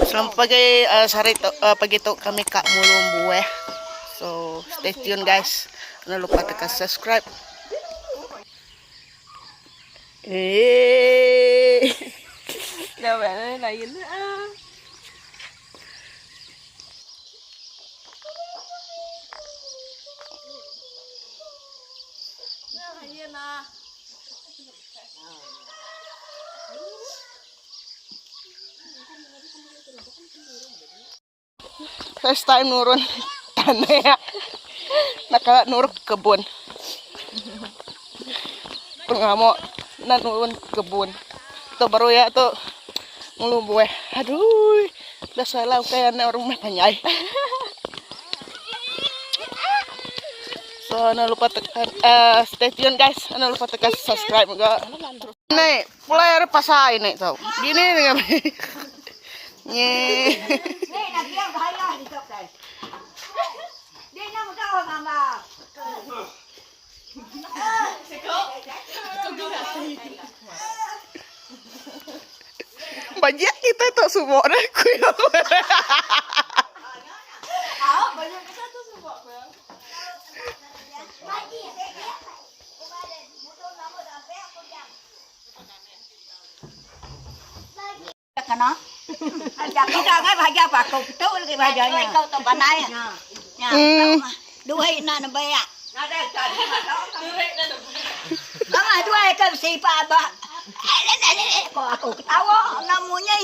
Selamat pagi uh, sehari tu uh, pagi tu kami ka mulung buah. So stay tune guys. Jangan lupa tekan subscribe. Eh. Dah balik lain ah. First time nurun tanah ya. Nak nurun ke kebun. Pengamuk nak nurun ke kebun. Tu baru ya tu ngulu buah. Aduh, dah salah kayak anak rumah panjai. So, jangan lupa tekan stay tune guys. Jangan lupa tekan subscribe juga. Nek, pulai ada pasar ini tau. Gini dengan Nye. Banyak kita tak semua dah kuya. Aku ketawa namanya.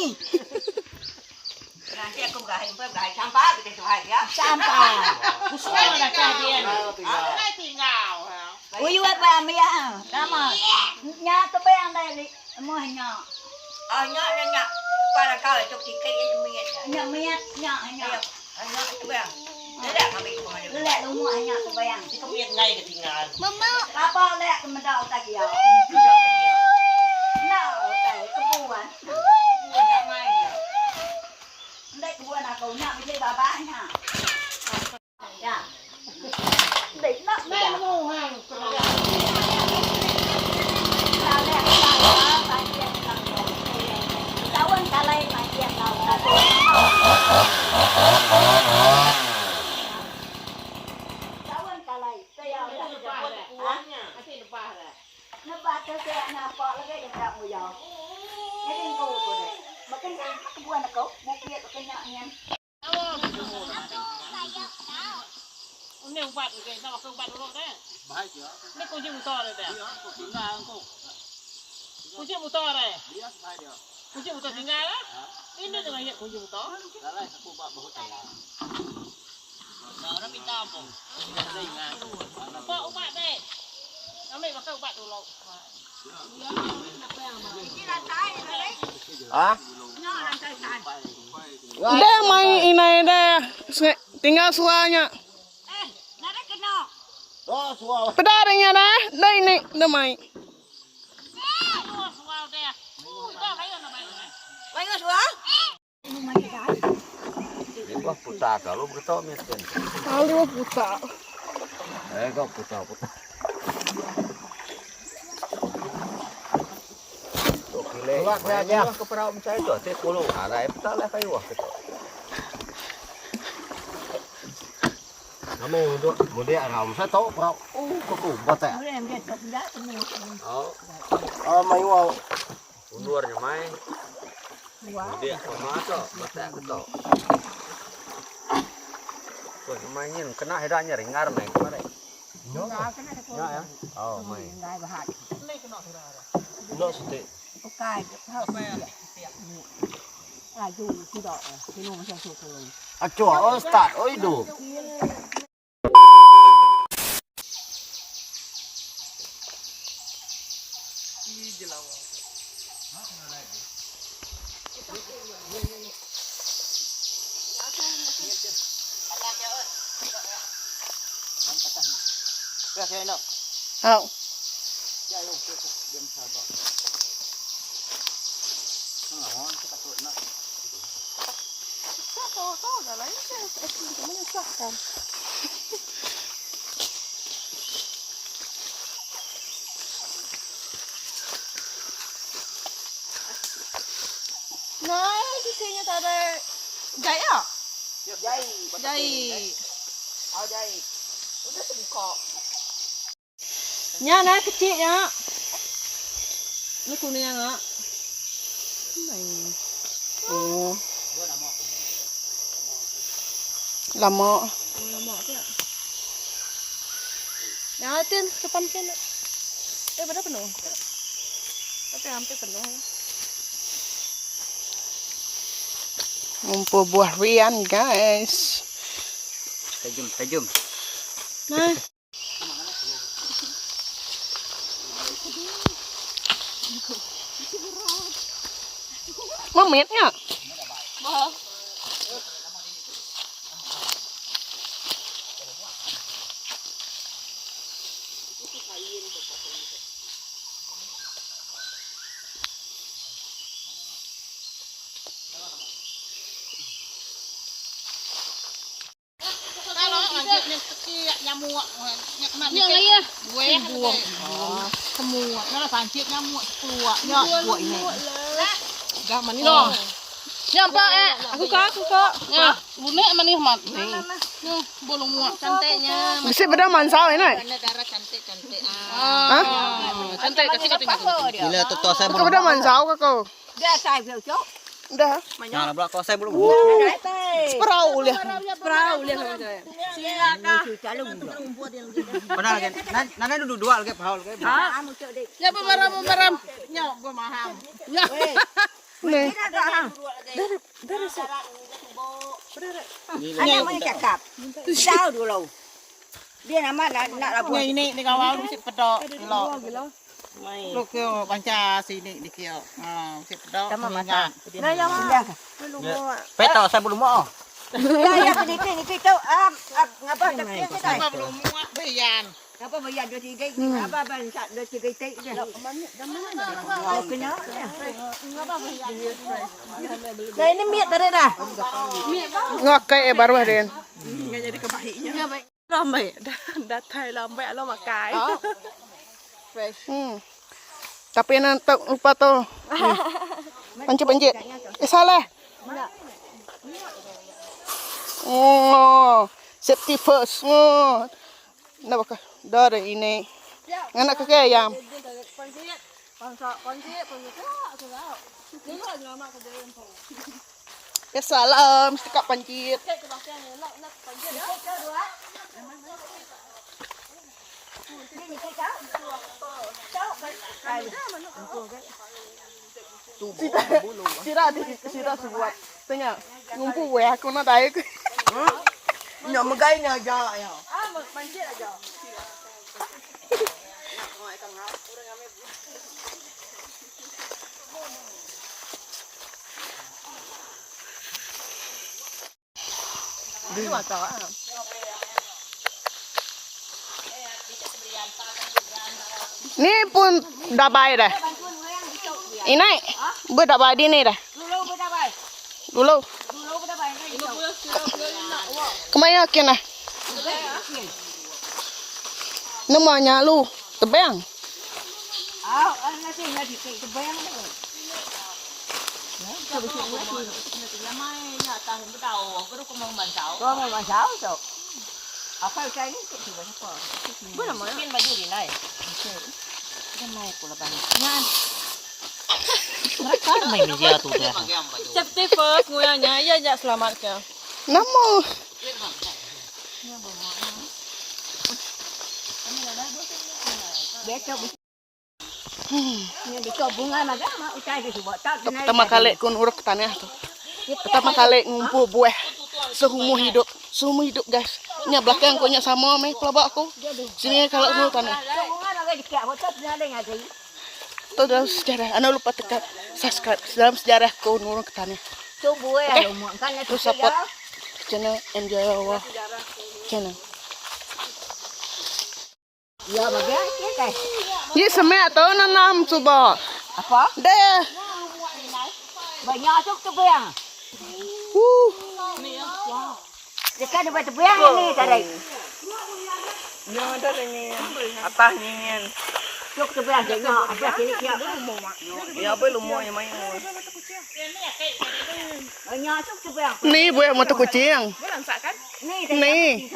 Sampah. Ui ba mia nama. Nya tu bayang dai mo nya. Ah, nya nya nya. Para kau itu tiket yang miat. Nya miat nya nya. Nya tu bayang. Lelak kami tu ada. Lelak rumah nya tu bayang. Itu miat ngai ketinggalan. Mama. Apa lek kemedau tak kia. Nah, tai kebuan. Kebuan tak mai dia. Ndai kebuan aku nak beli babanya. Ya. Ndai nak Mai mu hang. Ini ubat ke, nak makan ubat dulu deh. Ini kunci motor deh. Kunci motor deh. Kunci motor tinggal lah. Ini jangan ingat kunci motor. Orang minta apa? Apa ubat deh? Ambil makan ubat dulu. Ah? Dah main ini dah. Tinggal suaranya. Oh, suara. Pedarnya dah. Dah ini dah main. Lima putar kalau begitu miskin. Ah, lima putar. Eh, kau putar putar. Wah, ke perahu mencari tu, saya kolong arah putar lah kayu wah ketok. Kami untuk mudik arah saya tahu perahu. Oh, kau batak. Oh, oh, main wah. Undurnya main. Mudik masuk, batak ketok. Kau mainin kena hedanya ringar main kemarin. Ya ya. Oh, main. Lo setik. Acuh, oh start, oh hidup. Oh. Nah, di sini tak ada. Jai ya? Jai. Jai. Oh jai. Udah terbuka. Nya nah kecil nya. Ni kuning ah. Oh. Lama. Oh, lama ke. Ya, tin depan kan. Eh, pada penuh. Tapi hampir penuh. Ngumpul buah rian, guys. Tajam, tajam. Nah. Memit nya. Bisi beda mansau ini. Hah? Gila tu tua saya Kau beda mansau ke kau? Dia saya cok. Dah. Nah, belak kau saya belum. Seperau ulih. Pernah lagi. Nana duduk dua lagi pahal lagi. Ya pemeram pemeram. Nih. Anak mana cakap? Tahu dulu. Dia nama nak nak labu. Ini ni kawal mesti pedok elok. Lu kyo panca sini di kyo. Ha, mesti pedok. Sama mata. Nah, ya mah. Peto saya belum mau. Ya ya ni ni tu ah ngapa tak kita. Apa belum muak bayan. Apa bayar dua tiga? Apa bayar dua tiga tiga je. Oh kena. Nah ini miat tadi dah. Ngakai eh baru hari. Lambai, datai lambai lo makai. Tapi nanti lupa tu. Pancit pancit. Eh salah. Oh, safety first. Oh. Nak bakal dari ini. Nganak ke ayam. Ya salah, mesti kak pancit. Sira di sira sebuat. Tanya, ngumpul we aku nak dai. Nak megai ni aja ya. Ni pun dah baik dah. Ini ber dah baik ni dah. Dulu berapa? Dulu. Dulu berapa? Kemaya kena. Namanya lu tebang. Ah, nasi nasi kebayang tu. Có mà mà sáu rồi. Ở phải cái cái gì vậy có. Bữa nào mới. Main meja tu dia. Safety first nguyanya, ya ya selamat ke. Nama. Besok. Ni dia bunga mà mà utai ke sebab tak Pertama kali kun urut ke tanah tu. Pertama kali ngumpul buah seumur hidup, seumur hidup guys. Nya belakang kau nya sama meh pelabak aku. Sini kalau dulu tanah. Bunga nak dekat betul ada yang ada. Tu dalam sejarah. Anda lupa tekan subscribe dalam sejarah kau nurun ke tanah. Tu buah rumah kan Terus support channel MJ Rawa channel. Ya bagai kan. Ni semek tu nanam cuba. Apa? Dah. Banyak tu tebiang. Wuh. Dekat depan tebiang ni tadi. Atas ni. Tuk sebelah je nya apa kini kia. Ya apa lumuk yang main. Nya tuk sebelah. Ni buat mata kucing. Ni Ni.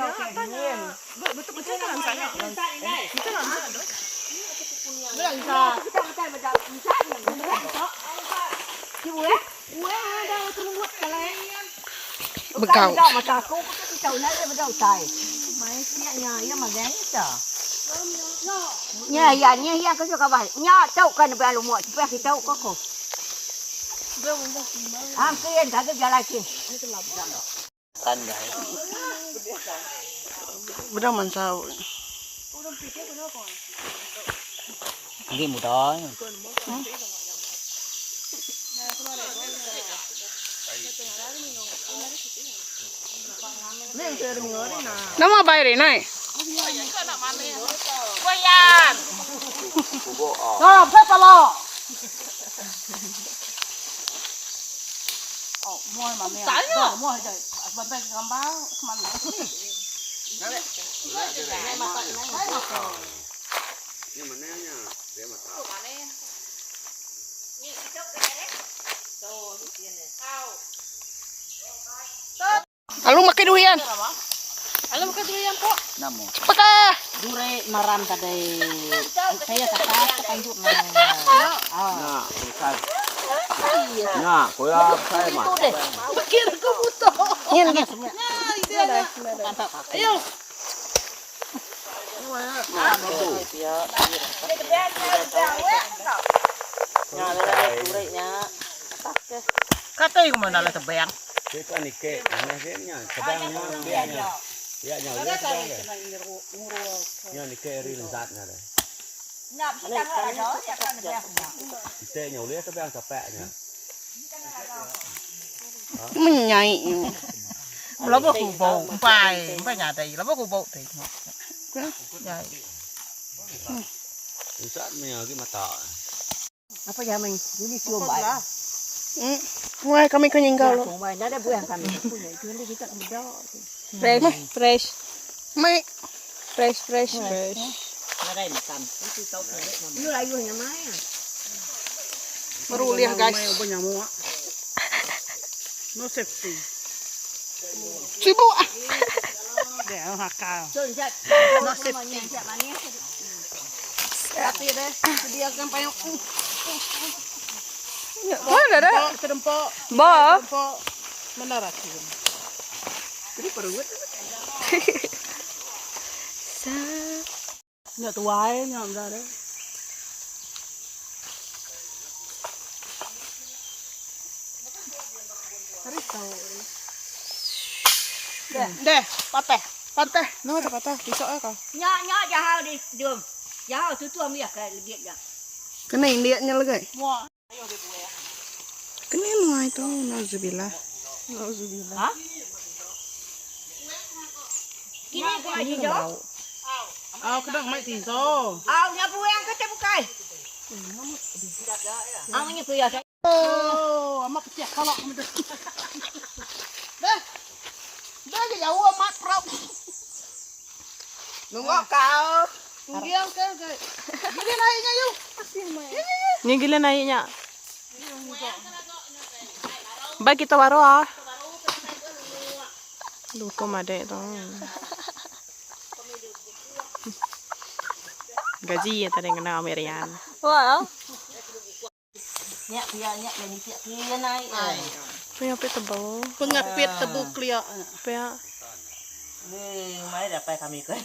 Begau. Mata aku kita ulah dia bedau tai. Mai nya nya ya magang kita. Nya ya nya ya ke suka bah. Nya tau kan be lumuk sebelah kita ko ko. Am kian tak jalan kin. Bedau mansau. Ini muda. Nama bai re nai. Alu makai durian. Alam makan durian kok. Namo. Cepat ah. Dure maram tadi. Saya kata terpanjut na. Nah, bukan. Nah, koya saya mah. Ni lagi. Kata yang mana lah tebayang. Kita ni ke, mana dia nya, sebangnya dia nya. Ya nya, dia sebangnya. Nya ni ke ri lezat nya deh. Nak kita ada ya kan dia. Kita nya ulia sebang capek nya. Menyai. Lama aku bau, empai, empai nyadai. Lama aku bau teh. Nyai. Lezat nya ke mata. Apa yang main? Ini cium baik. Wah, kami kenyinggal. Cium baik. Dah ada buang kami. Punya itu nanti kita muda. Fresh, fresh, Mai. fresh, fresh, fresh. Ini layu yang main. Baru lihat guys. No safety. Sibuk ah. No safety. Hati deh. Sediakan payung. Mana dah? Terempok, Ba. terempok. Mana racun? Nyak tuai, nyak dah deh. Deh, patah. Patah. No, tak patah. Besok lah kau. Nyak nyak jahau di dum. Jahau tu tu ambil ke legit ya. Kena indianya lagi. Kena mulai tu, nauzubillah. Nauzubillah. Kini aku nak hijau. Ah, kedang mai tiso. Ah, nyak buang ke tak bukai. Ah, ni kuya. Oh, amat pecah kalau kamu dah. Deh. Deh, jauh amat prop. Nunggu kau. Tunggu ke, ke. Gini naiknya yuk. Ni gila naiknya. Baik kita baru ah. Lupa madek tu. Gaji ya tadi kena Amerian. Wah. Nyak kuya nyak yang ni tiap kuya naik. Punya apa tebal? Pengapit tebu klia. Punya. Ni mai dapat kami ke.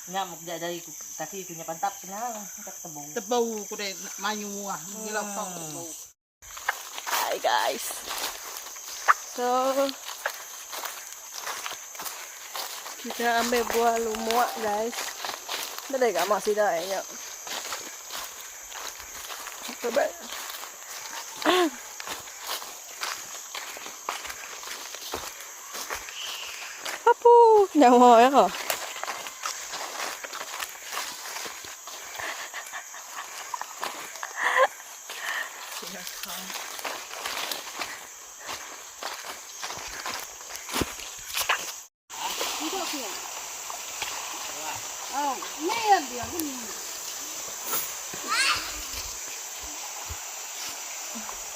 Nyak mau dari kaki punya pantap kena tak tebung. Tebu ku deh mayu ah. Gila kau tebu. Hi guys. So kita ambil buah lumuak guys. Dah dah gak masih dah ya. Coba. Apu, nyawa ya kok.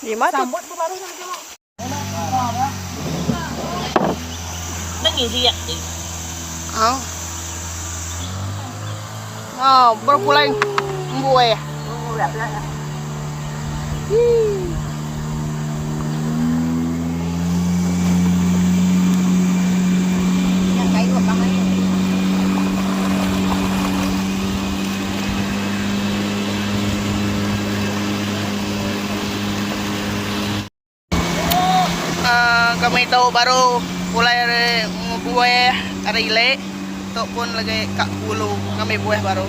Lima tu. Oh. Oh, baru pulai buah. Kami tu baru pulai ari buah ari ili tu pun lagi ka ulu ngambi buah baru.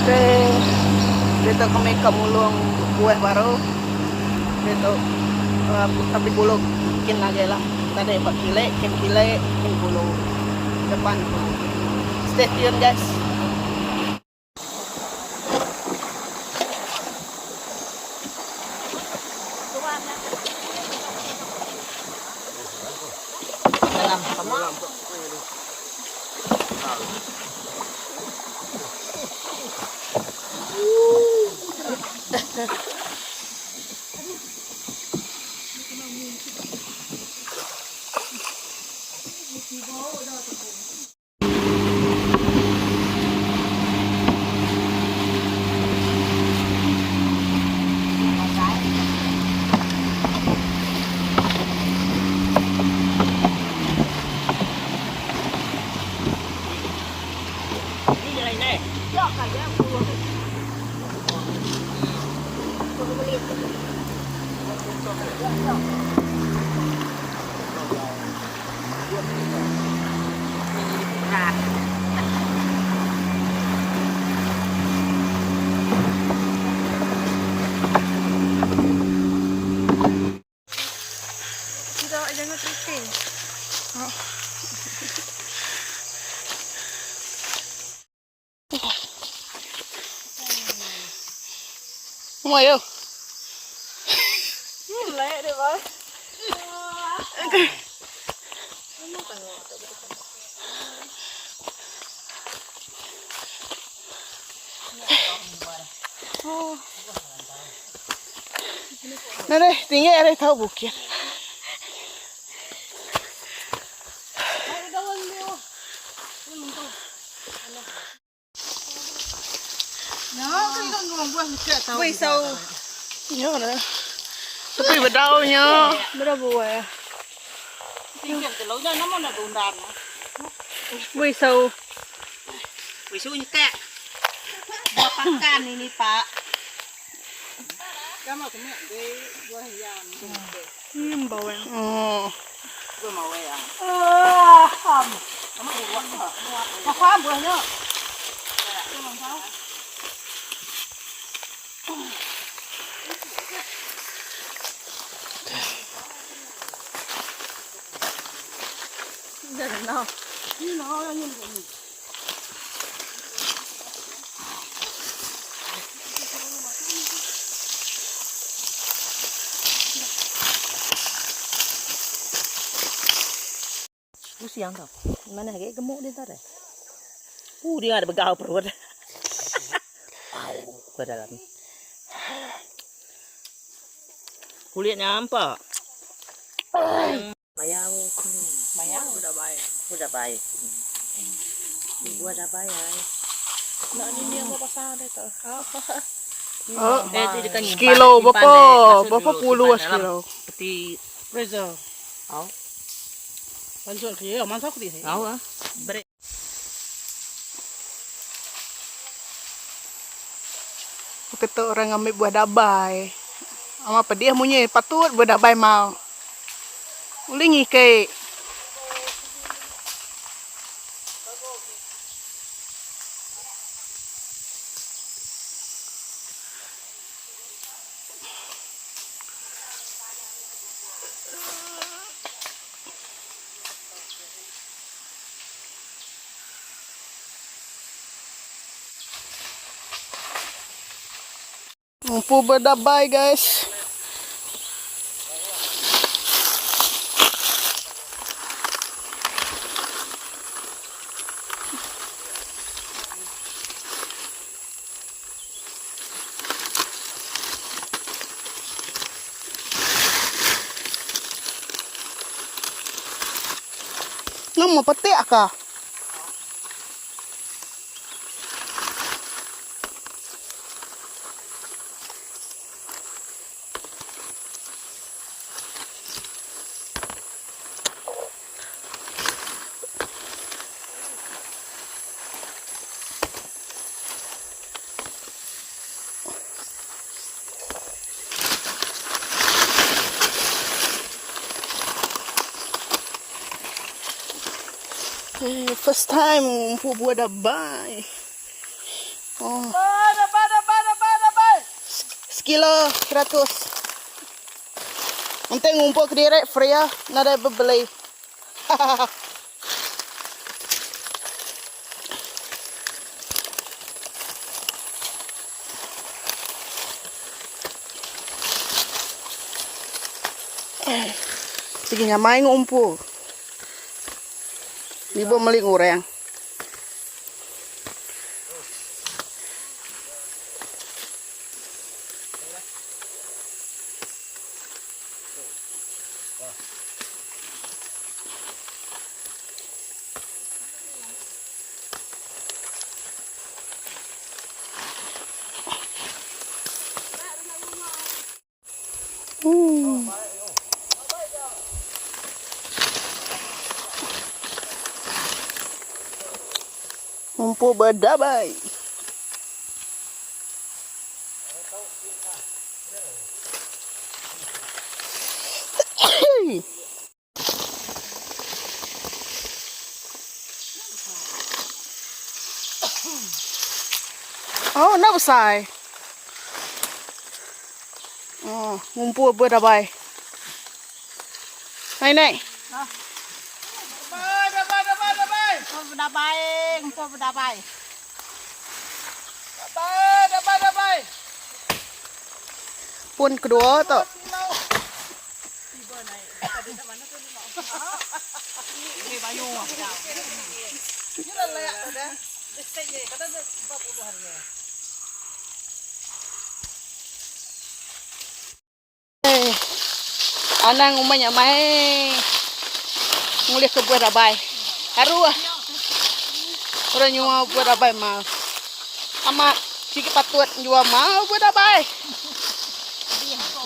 Okey, ditu kami ka mulung buah baru. Ditu uhh tapi bulu kin agi lah. Tadi ba kili, kin kili, kin bulu depan tu. Stay tune guys. Kita jangan tripping. Oh. Ayo. Lek dia bos. Nah deh, tinggi ada tahu bukit. Wei sau. Ya dah. Tapi bedaunya. Berapa buah? Wei sau. Wisunya kek. Buah pakan ini, Pak. Bau yang. Oh. Siang tau. Mana agak gemuk dia tadi. Dia ada begau perut. Au, ke dalam. Kulitnya nampak. Mayau, mayau udah baik. Udah baik. Buah dah baik. Nak ni dia apa pasal dia tu. Oh. Eh, itu dia kan nyimpan Sekilo deh, berapa? simpan deh. Kasut Berapa dulu, puluh simpan dalam sekilo? Peti. Freezer. Oh. Bantuan kerja, mantap aku tidak. Tahu ah. Beri. Kata orang ambil buah dabai. Ama pedih munyi patut buah dabai mau. Ulih ngiki. Ngumpul bedabai guys. Nama petik ka? First time ngumpul buah dabai. Oh. Dabai, dabai, dabai, dabai. Sekilo 100. Enti ngumpul kediri free ah, nadai bebeli. Sigi nyamai ngumpul. Ibu meli ngurang. Ngumpul bedabai. Oh, enda besai. Oh, ngumpul bedabai. Hai, Nek. Dabai, dabai, dabai, dabai. Ngumpul bedabai, ngumpul bedabai. Dabai, dabai, dabai. Pun kedua tu. Anang umai nyamai ngulih ke buah dabai. Aruh orang nyua buah dabai mal. Amat sigi patut nyua mal buah dabai.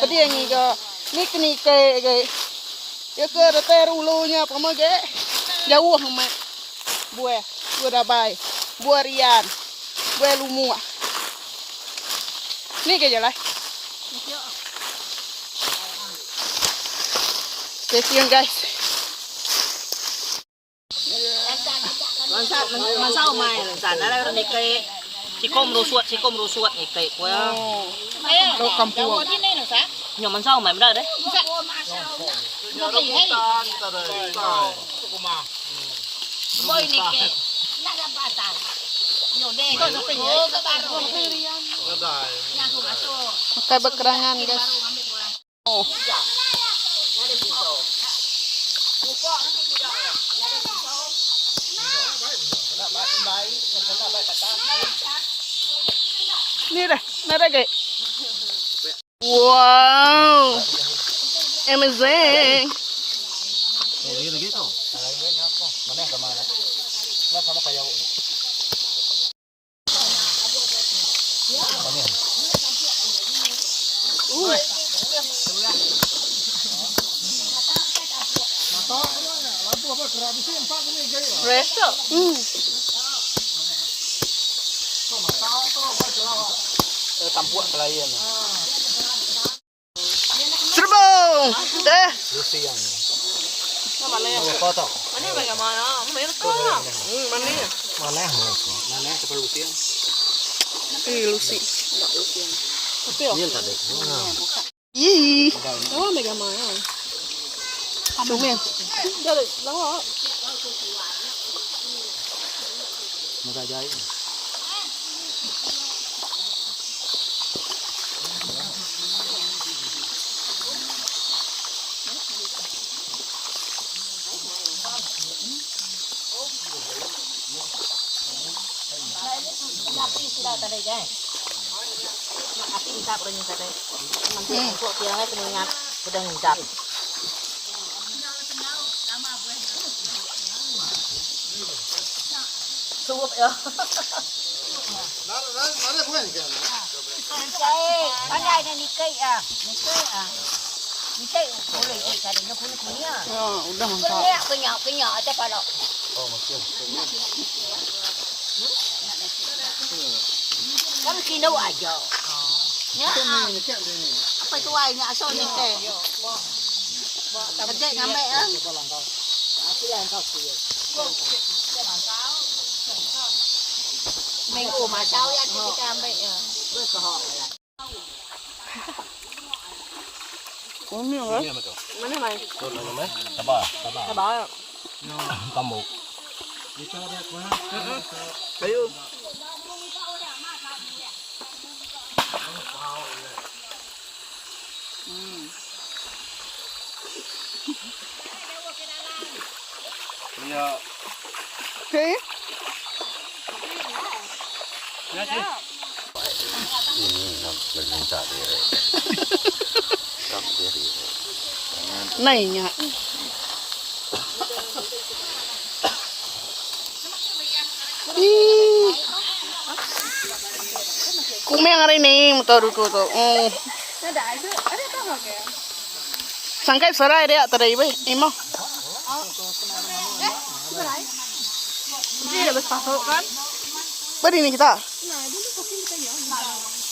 Pedih ngiga ni ke nike agi. Iya ke datai ari ulu nya pama agi jauh amat buah buah dabai, buah rian, buah lumuk. Ni ke jalai. Stay tune guys. Mansa umai lansan alai orang niki sikom rusut sikom rusut niki ku iya. Tok kampung. Nya mansa umai meda deh. Makai bekerangan guys. Oh. Ni dah, nadai agi. Wow. Amazing. Fresh tu. Tampuk selain. Serbung. Eh. Lusiang. Eh, Lucy. Ih. Oh, mega maya. Cumil. Dah lawa. Pandai dah nikah ah. Nikah ah. Nikah boleh je tadi nak kuning kuning ah. Ya, udah mantap. Kenyak kenyak kenyak atas palak. Kami kena aja. Ya. Apa tuai nya asal ni ke? Kerja ngambil ah. Minggu masau ya kita ambil ya. Kumil ke? Mana mai? Sabar. Sabar. Kamu. Ayo. Ya. Okay. Ini nak minta dia. Kap diri. Nainya. Ih. Kumeng hari ni motor tu tu. Oh. Sangkai serai dia tadi weh. Imo. Ini ada pasok kan? Beri ni kita.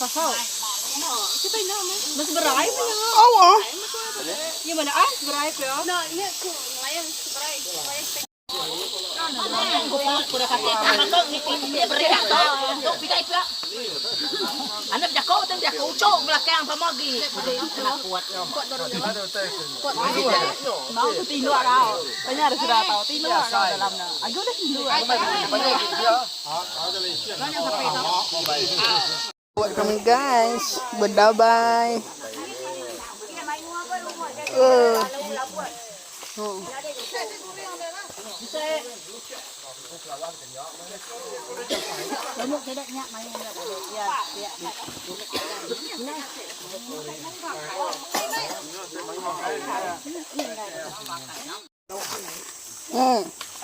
Pasok. Mas berai punya. Oh, oh. Ini mana ah berai ya? Nah, ini aku nelayan berai. Anak jako tu jako ucok belakang pamagi. Mau tu tilu arau. Tanya ada sudah tahu tilu arau dalamnya. Aku dah tilu. Buat kami guys, berdabai.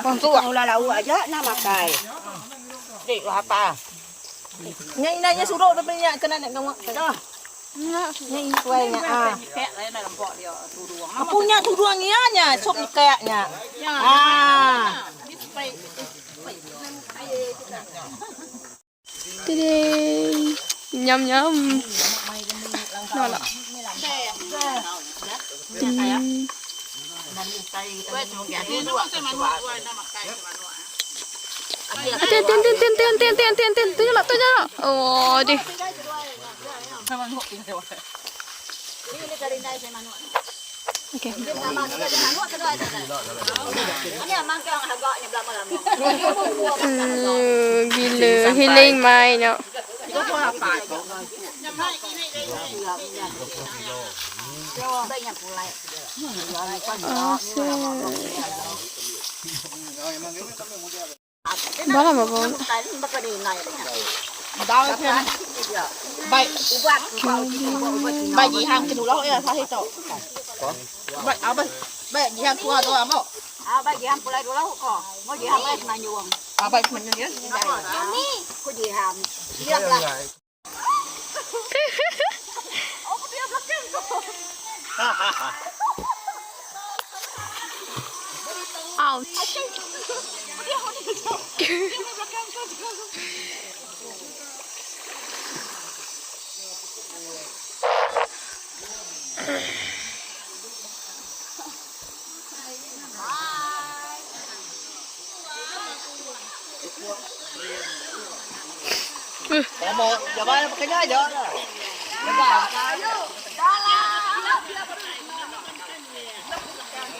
Masuk ah. Mula lau aja nak makan. Dik apa? Nyai nanya suruh tapi nyak kena nak kamu. Dah. Nyai tuainya ah. Punya tuduang nya sop ni kayaknya. Ah. Tiding. Nyam nyam. Nolak. Ten ten ten ten ten ten ten ten ten tunjuk lah tunjuk lah. Oh deh. Okay. Gila healing mind nak. Awesome. Bala apa? Baik. Baik gì hàng cái đủ lâu ya sao hết rồi. Baik apa? Baik gì hàng tua tu apa? Ah, baik gì ham pulai dulu kok. Mau gì ham ai semanjung. Ah baik semanjung ya. Kami, ku gì ham. Diam lah. Ouch.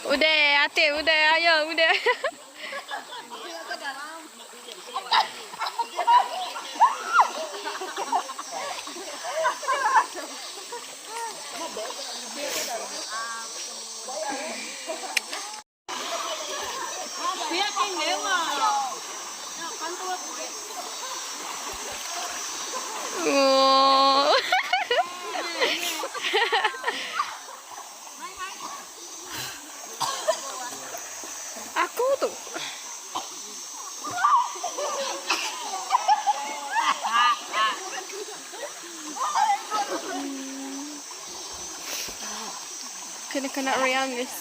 Udah, atik udah, ayo udah. Oh. Aku tu. Kena kena riang guys.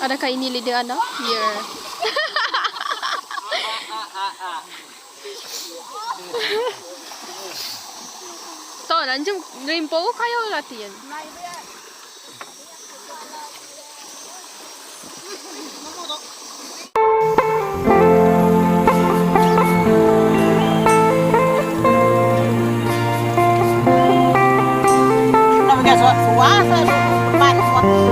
Adakah ini leader anda? Ya. Yeah. Tok, lanjut rimpo kayo latihan. Suasa, suasa.